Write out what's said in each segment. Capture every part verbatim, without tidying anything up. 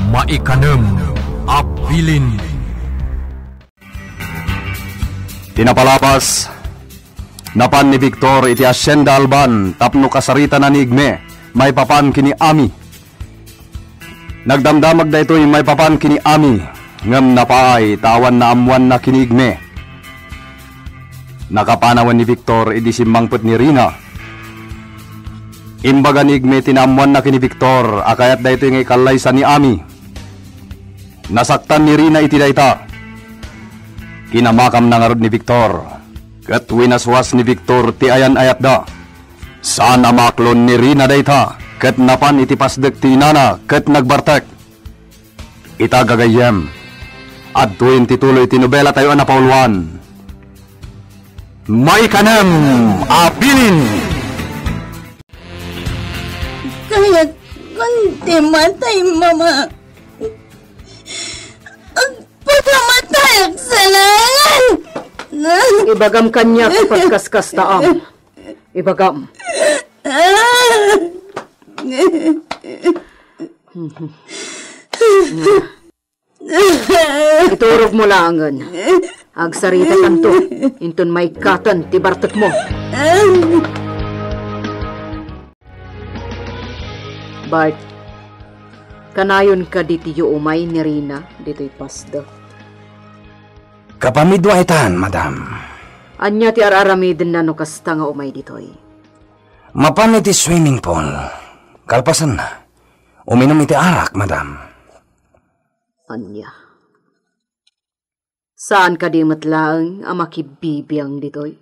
Maikanem a bilin. Ti napalabas, napan ni Victor iti Hacienda Alban tapno kasaritana ni Igme maipapan ken ni Ami. Nagdamdamag daytoy maipapan ken ni Ami, ngem napaay ta awan naammoanna ken ni Igme. Nakapanawen ni Victor idi simmangpet ni Rina. Imbaga ni Igme ti naammoanna ken ni Victor a kayat daytoy nga ikallaysa ni Ami. Nasaktan ni Rina iti dayta. Kinamakamna ngarud ni Victor, ket winaswas ni Victor ti ayan-ayatda. Saan a maaklon ni Rina dayta, ket napan iti pasdek ti inana ket nagbartek. Ita, gagayyem, adtoyen ti tuloy ti nobelatayo a napauluan. Maikanem a bilin. Kayat kon ti matay, Mama. Agpakamatak sa langan. Ibagam kaniak a pagkaskastaam. Ibagam. Iturogmo laengen. Agsaritatanto inton maikkaten ti bartekmo. Bart, kanayon kadi ti umay ni Rina ditoy pasdek? Kapamidua itan, madam. Ania ti ar-aramidenna no kasta nga umay ditoy? Mapan iti swimming pool. Kalpasanna, uminum iti arak, madam. Ania? Saan kadi met laeng a makibibiang ditoy?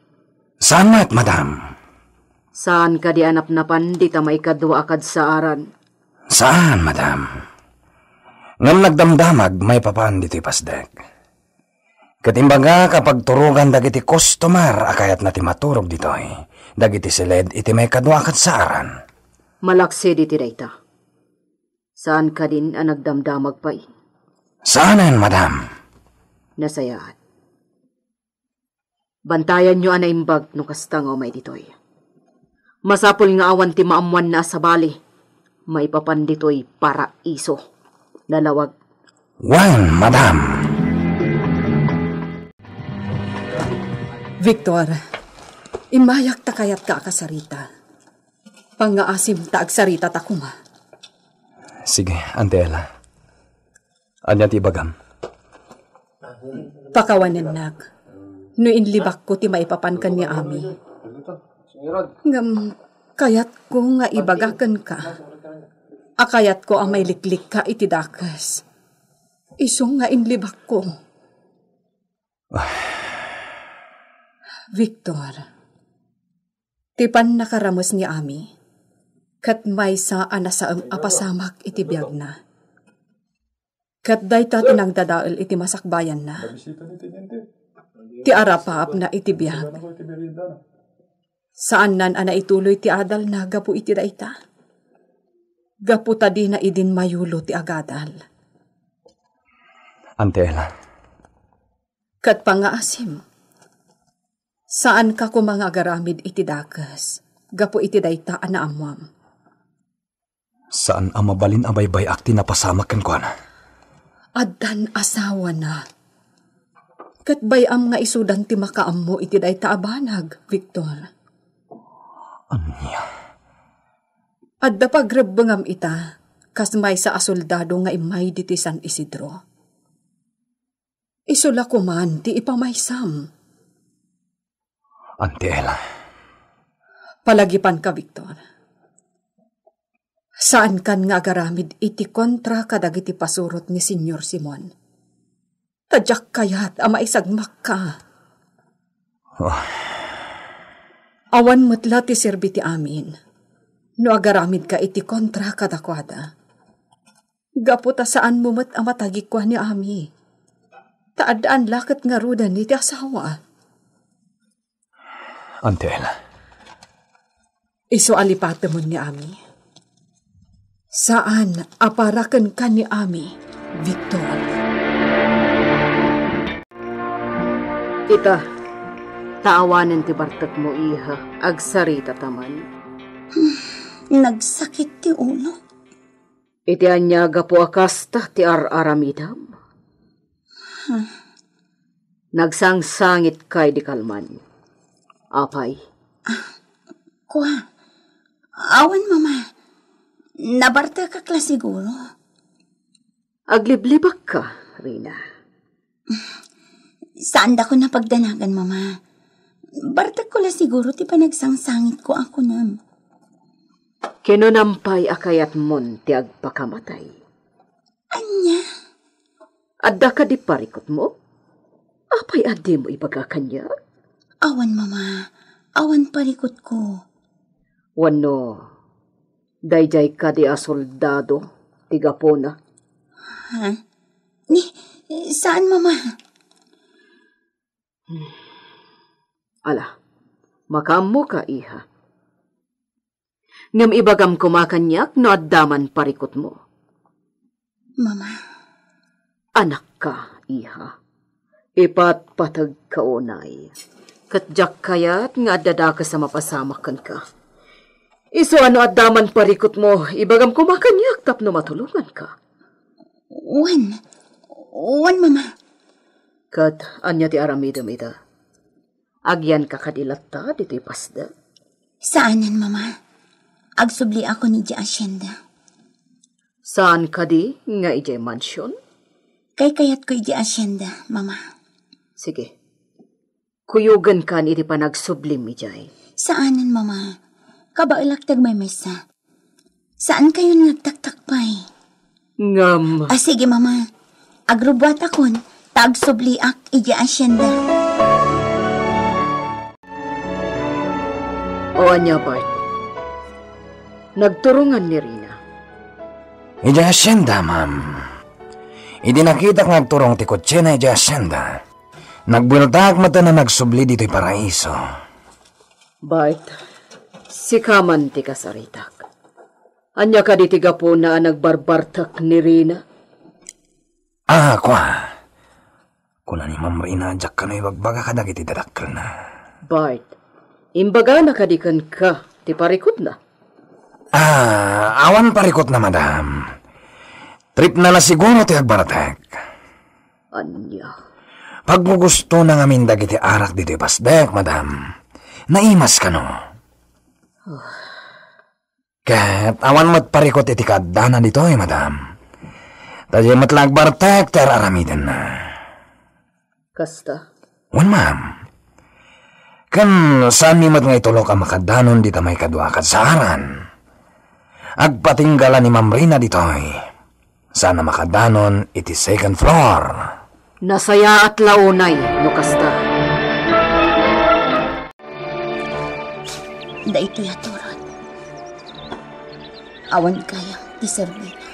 Saan met, madam. Saan kadi a napnapan dita maikadua a kadsaaran? Saan, madam. Ngem nagdamdamag maipapan ditoy pasdek. Ket imbagak a pagturogan dagiti customer a kayatna ti maturog ditoy, dagiti siled iti maikadua a kadsaaran. Malaksid iti dayta. Saan kadin a nagdamdamag pay? Saanen, madam. Nasayaat. Bantayanyo a naimbag no kasta nga umay ditoy. Masapul nga awan ti maammoanna a sabali maipapan ditoy paraiso. Nalawag. Wen, madam. Victor, immayak ta kayatka a kasarita. Pangngaasim ta agsaritata koma. Sige, Auntie Ella. Ania ti ibagam? Pakawanennak no inlibakko ti maipapan ken ni Ami. Ngem kayatko nga ibaga kenka a kayatko a mailiklikka iti dakes. Isu nga inlibakko. Victor, ti pannakarames ni Ami ket maysa a nasaem a pasamak iti biagna. Ket dayta ti nangdadael iti masakbayanna. Ti arapaapna iti biag. Saannan a naituloy ti adalna gapu iti dayta. Gapu ta dina idin mayulo ti agadal. Auntie Ella. Ket pangngaasim, saanka koma nga agaramid iti dakes gapu iti dayta a naammoam. Saan a mabalin a baybay-ak ti napasamak kenkuana. Addan asawana. Ket bay-am nga isudan ti makaammo iti dayta a banag, Victor. Ania? Adda pagrebbengam ita, kas maysa a soldado nga immay ditoy San Isidro. Isu la koman ti ipamaysam. Auntie Ella. Palagipanka, Victor. Saankan nga agaramid iti kontra kadagiti pasurot ni Señor Simon. Ta diak kayat a maisagmakka. Ah. Awan met la ti serbi ti amin no agaramidka iti kontra kadakuada. Gapu ta saanmo met a matagikua ni Ami. Ta addaan la ket ngaruden iti asawa. Auntie Ella. Isu a lipatemon ni Ami. Saan a para kenka ni Ami, Victor. Ita, ta awanen ti bartekmo, iha, agsarita ta man. Nagsakit ti ulo. Iti ania gapu a kasta ti ar-aramidem? Huh? Nagsangsangitka idi kalman. Apay? Kua, awan, Mama. Nabartekak la siguro. Agliblibakka, Rina. Saandakon a pagdanagan, Mama. Bartekko la siguro ti panagsangsangitko a kunam. Kinunam pay a kayatmon ti agpakamatay. Ania? Adda kadi parikutmo? Apay a dimo ibaga kaniak? Awan, Mama. Awan parikutko. Wenno, daydiay kadi a soldado ti gapuna? Ha? Ni, saan, Mama. Ala, makaammoka, iha. Ngem ibagam koma kaniak no adda man parikutmo. Mama. Anakka, iha. Ipatpategka unay. Ket diak kayat nga adda dakes a mapasamak kenka. Isu a no adda man parikutmo, ibagam koma kaniak tapno matulonganka. Wen. Wen, Mama. Ket ania ti aramidem ita? Agyanka kadi latta ditoy pasdek? Saanen, Mama. Agsubliakon idiay asienda. Saan kadi nga idiay mansion? Kaykayatko idiay asienda, Mama. Sige. Kuyogenkan iti panagsublim idiay. Saanen, Mama. Kabaelak ti agmaymaysa. Saankayon nga agtaktak pay? Ngem. Ah, sige, Mama. Agrubbuatakon, ta agsubliak idiay asienda. O ania, Bart? Nagturongan ni Rina? Idiay asienda, ma'am. Idi nakitak nga agturong ti kotsena idiay asienda, nagbueltaak met a nagsubli ditoy paraiso. Bart, sika man ti kasaritak. Ania kadi ti gapuna a nagbarbartek ni Rina? Ah, kua. Kuna ni Ma'am Rina, diak kano ibagbaga kadagiti dadakkelna. Bart, imbagana kadi kenka ti parikutna? Ah, awan parikutna, madam. Tripna la siguro ti agbartek. Ania? Paggugustona ngamin dagiti arak ditoy pasdek, madam. Naimas kano? Ket awan met parikut iti kaaddana ditoy, madam. Ta diay met la agbartek ti ar-aramidenna. Kasta? Wen, ma'am. Ken saanmi met nga itulok a makadanon dita maikadua a kadsaaran. Agpatingga la ni Ma'am Rina ditoy. Saan a makadanon iti second floor. Nasayaat la unay no kasta. Daytoy a turod. Awan gayam ti serbina.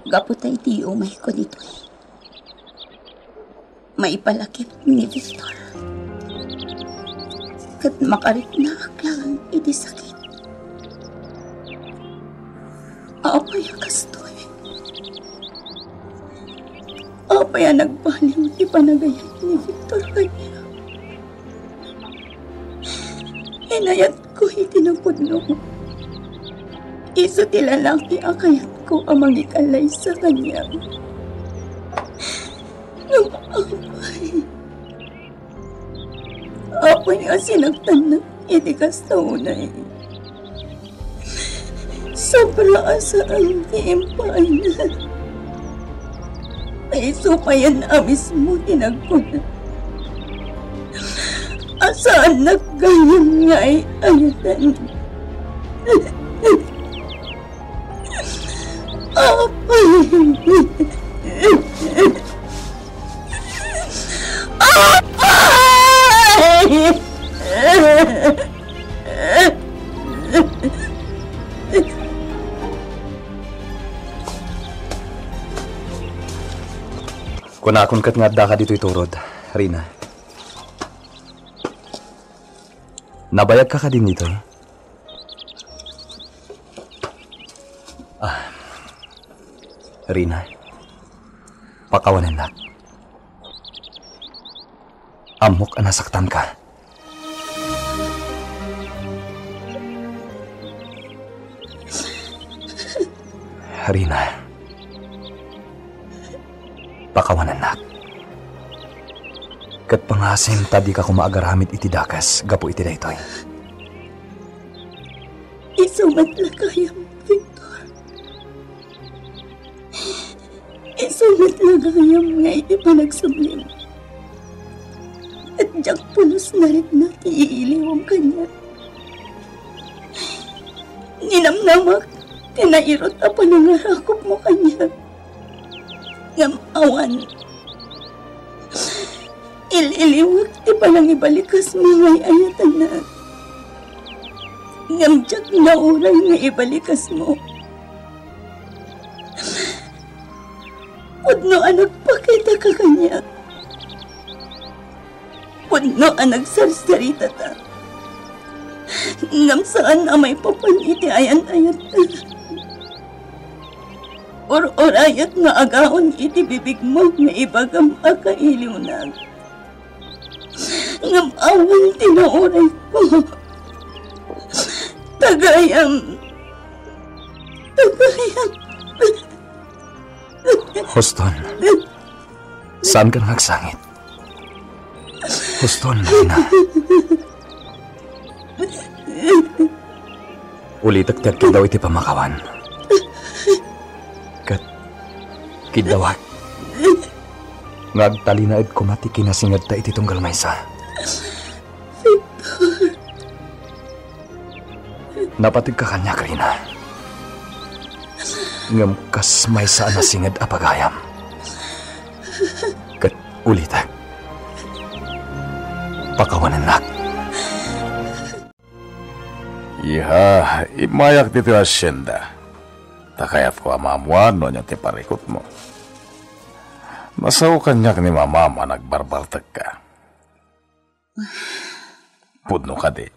Gapu ta iti umayko ditoy, maipalakip ni Victor. Ket makariknaak laeng iti sakit. Apay a kastoy? Apay a nagbaliw ti panagayat ni Victor kaniak? Inayatko iti napudno. Isu ti lalaki a kayatko a mangikallaysa kaniak. Ngem apay, apay a sinaktannak iti kasta unay. Sobra a saan ti impaayna. Isu payen a mismo ti nagkuna a saannak gayam nga ay-ayatan. Apay! Apay! Kunakon ket nga addaka ditoy turod, Rina. Nabayagka kadi ditoy? Ah, Rina, pakawanennak. Ammok a nasaktanka. Rina, pakawanennak. Ket pangasim ta dika koma agaramid iti dakes gapu iti daytoy. Isu met la gayam, Victor. Isu met la gayam nga iti panagsublim, et diak pulos narikna ti iiliwem kaniak. Ninamnamak ti nairut a panangarakupmo kaniak. Ngem awan. Ililiwek ti panangibalikasmo nga ay-ayatennak. Ngem diak nauray nga ibalikasmo. Pudno a nagpakitaka kaniak. Pudno a nagsarsaritata. Ngem saan a maipapan iti ayan-ayatta. Ur-urayek nga agaon iti bibigmo nga ibagam a kailiwnak. Ngem awan ti naurayko. Tagayam. Tagayam. Huston. Saanka nga agsangit. Huston, Rina. Ulitek ti agkiddaw iti pammakawan. Ket kiddawak nga agtalinaed koma ti kinasingedta iti tunggal maysa. Napategka kaniak, Rina. Ngem kas maysa a nasinged a pagayam. Ket ulitek, pakawanennak. Iha, immayak ditoy hasienda. Ta kayatko a maammuan no ania ti parikutmo. Nasao kaniak ni Mamam a nagbarbartekka. Pudno kadi?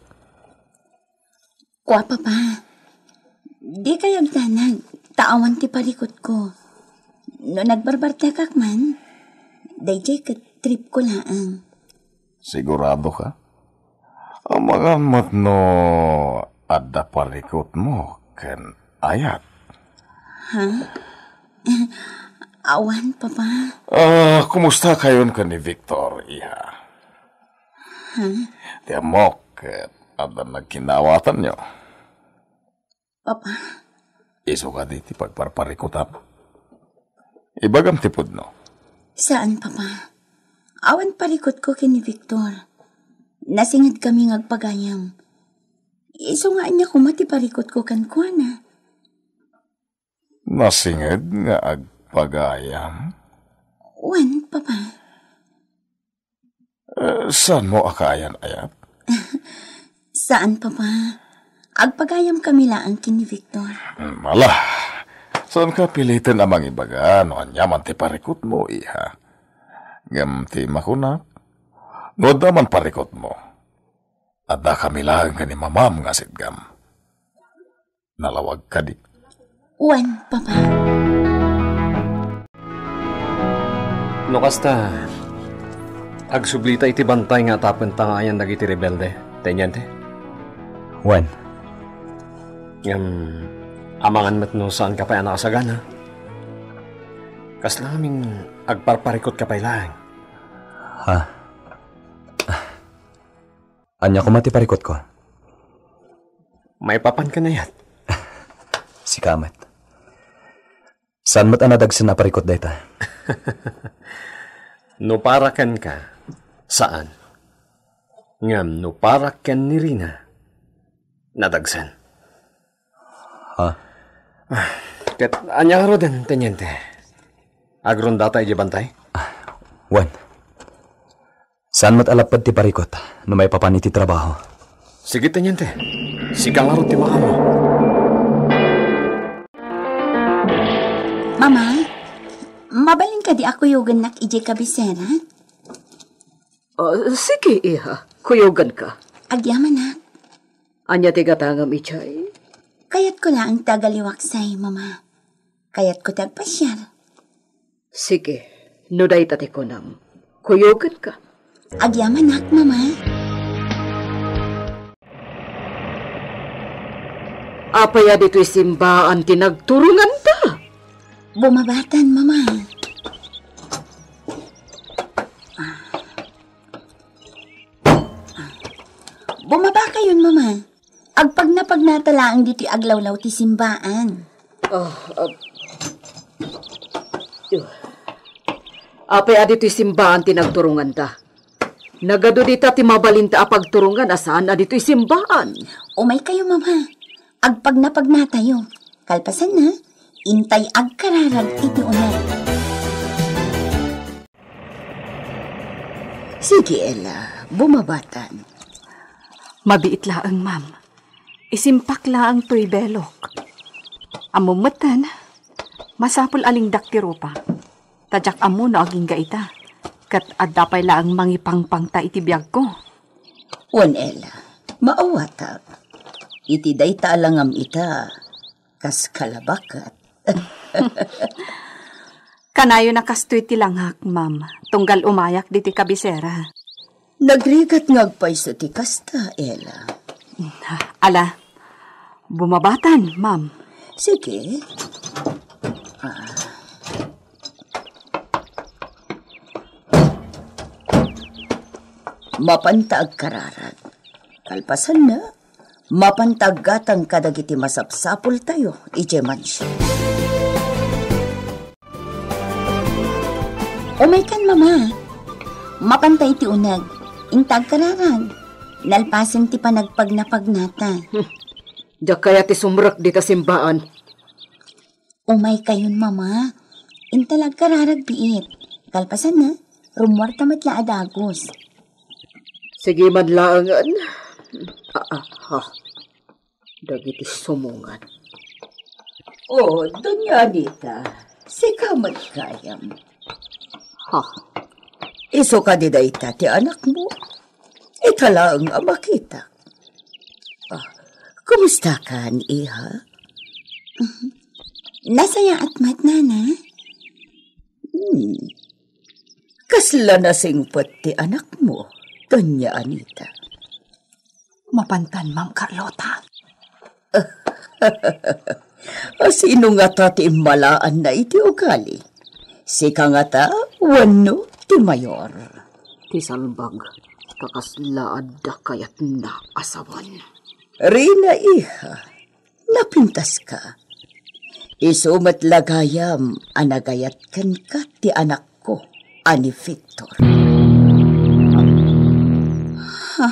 Kua, Papa. Dikay agdanag, ta awan ti parikutko. No nagbarbartekak man, daydiay ket tripko laeng. Sigurado ka? Amangan met no adda parikutmo ken ayat? Ha? Awan, Papa. Ah, kumusta kayon ken ni Victor, iha? Ha? Ti ammok, ket adda nagkinnawatanyo. Papa? Isu kadi ti pagparparikutam? Ibagam ti pudno. Saan, Papa. Awan parikutko ken ni Victor. Nasingedkami nga agpagayam. Isu nga ania koma ti parikutko kenkuana. Nasinged nga agpagayam? Wen, Papa. Eh, saanmo a kaayan-ayat? Saan, Papa. Agpagayamkami laeng ken ni Victor. Hmm, ala. Saanka piliten a mangibaga no ania man ti parikutmo, iha. Ngem ti makunak, no adda man parikutmo, addakami laeng ken ni Mamam nga sitgam. Nalawag kadi? Wen, Papa. No kasta, agsublita iti bantay nga atapenta nga ayan dagiti rebelde, teniente? Wen. Ngem, amangan met no saanka pay a nakasagana. Kasla ngamin agparparikutka pay laeng. Ha? Ania koma ti parikutko? Maipapan ken ayat. Sika met. Saan met a nadagsen a parikut dayta? No para kenka, saan. Ngem no para ken ni Rina, nadagsen. Ha? Ah, ket ania ngaruden, teniente? Agrondata idiay bantay? Ah, wen. Saan met a lapped ti parikut no maipapan iti trabaho. Sige, teniente. Sika ngarud ti makaammo. Mama, mabalin kadi a kuyogennak idiay kabisera? Ah, sige, iha. Kuyoganka. Agyamanak. Ania ti gatangam idiay? Kayatko laeng ti agaliwaksay, Mama. Kayatko ti agpasiar. Sige, no dayta ti kunam, kuyoganka. Agyamanak, Mama. Apay a ditoy simbaan ti nagturonganta? Bumabatan, Mama. Bumaba kayon, Mama. Agpagnapagnata laeng ditoy aglawlaw ti simbaan. Ah, ah. Apay a ditoy simbaan ti nagturonganta? Nagadu dita ti mabalinta a pagturongan a saan a ditoy simbaan. Umay kayo, Mama. Agpagnapagnatayo. Kalpasanna, intay agkararag iti uneg. Sige, Ella, bumabatan. Mabiit laeng, ma'am. Isimpak laeng toy belok. Ammom metten, masapul a lingdak ti rupa. Ta diak ammo no agingga ita, ket adda pay laeng mangipangpangta iti biagko. Wen, Ella, maawatak. Iti dayta a langam ita, kas kalabakat. Kanayon a kastoy ti langak, ma'am, tunggal umayak diti kabisera. Nagrigat nga agpayso ti kasta, Ella. Ala, bumabatan, ma'am. Sige. Ah. Mapanta agkararag. Kalpasanna, mapanta aggatang kadagiti masapsapultayo idiay mansion. Umaykan, Mama. Mapanta iti uneg, inta agkararag. Nalpasen ti panagpagnapagnata. Hmm. Diak kayat ti sumrek dita simbaan. Umay kayon, Mama. Inta la agkararag biit. Kalpasanna, rummuarta met la a dagus. Sige man laengen. Ah, ah, ha. Dagiti sumungan. Oh, Doña Anita, sika met gayam. Ha? Isu kadi dayta ti anakmo? Ita laeng a makita. Ah, kumustakan, iha? Nasayaat met, Nana. Hmm. Kasla nasingpet ti anakmo, Doña Anita? Mapantan, Ma'am Carlota. Sino ngata ti immalaanna iti ugali? Sika ngata wenno ti mayor? Ti salbag, ta kasla adda kayatna a sawen. Rina, iha, napintaska. Isu met la gayam a nagayat kenka ti anakko a ni Victor. Ha?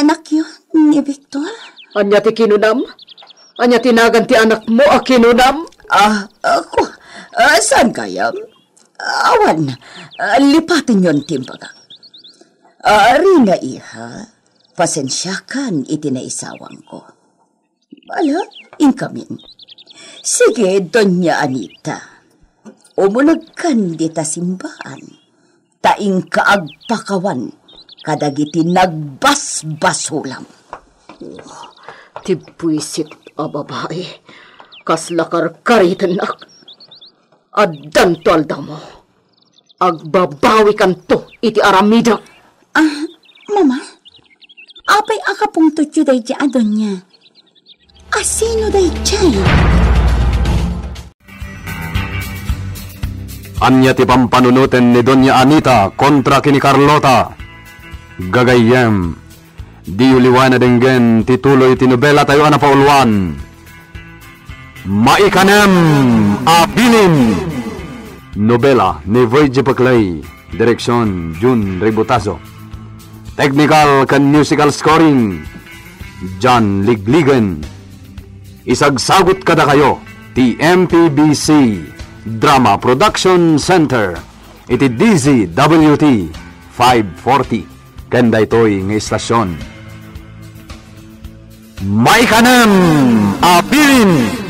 Anakyo ni Victor? Ania ti kinunam? Ania ti nagan ti anakmo a kinunam? Ah, ako, ah, saan gayam? Awan, ah, lipatenyon ti imbagak. Ah, Rina, iha, pasensiakan iti naisawangko. Ala, inkamin. Sige, Doña Anita. Umunegkan dita simbaan, ta inka agpakawan kadagiti nagbasbasolam. Oh, ti buisit a babai. Kasla karkaritennak. Addanto aldawmo. Agbabawikanto iti aramidek. Ah, Mama, apay a kapungtotyo daydiay a Doña? Asino daydiay? Ania ti pampanunoten ni Doña Anita kontra ken ni Carlota? Gagayyem, diyo liwayan a denggen ti tuloy ti nobelatayo a napauluan, Maikanem a Bilin. Nobela ni Virgie Paclay, direksion Jun Ributazo. Technical ken musical scoring, John Ligligen. Isagsagut kadakayo ti M P B C Drama Production Center iti D Z W T five forty ken daytoy nga istasion. Maikanem a Bilin.